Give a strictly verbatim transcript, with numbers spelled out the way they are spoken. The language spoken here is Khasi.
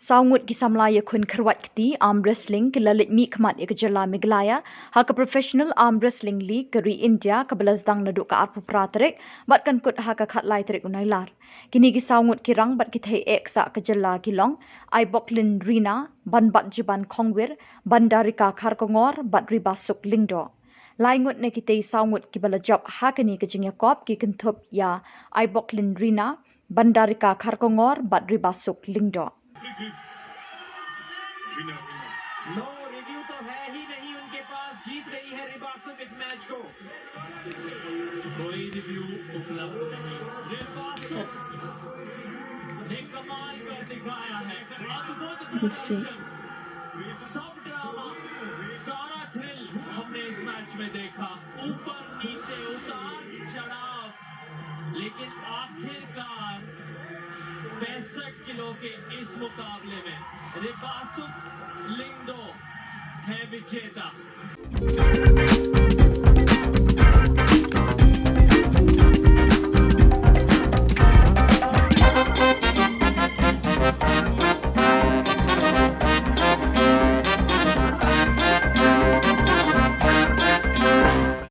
Saw ngut ki samla ïakhun kyrwat kti arm wrestling ki la leit mihkhmat ïa ka jylla Meghalaya ha ka Professional Arm Wrestling League ka ri India kaba la sdang naduh ka arphew phra tarik bad kan kut ha ka khatlai tarik u Nailar. Kine ki saw ngut ki rang bad ki thei eh ksah ka jylla ki long Aiboklin Rina, Banbatjiban Khongwir, Bandarika Kharkongor bad Ribasuk Lyngdoh. Lai ngut na kitei saw ngut kiba la jop ha kane ka jingïakop ki kynthup ïa Aiboklin Rina, Bandarika Kharkongor bad Ribasuk Lyngdoh. No review तो है ही नहीं उनके पास। जीत गई है रिबासुक इस मैच को। कोई रिव्यू उपलब्ध नहीं। रिबासुक ने कमाल कर दिखाया है। अद्भुत प्रदर्शन। सब ड्रामा, सारा थ्रिल हमने इस मैच में देखा। ऊपर नीचे, उतार चढ़ाव, लेकिन आखिरकार पैंसठ किलो के इस मुकाबले में रिबासुक लिंगदो है विजेता।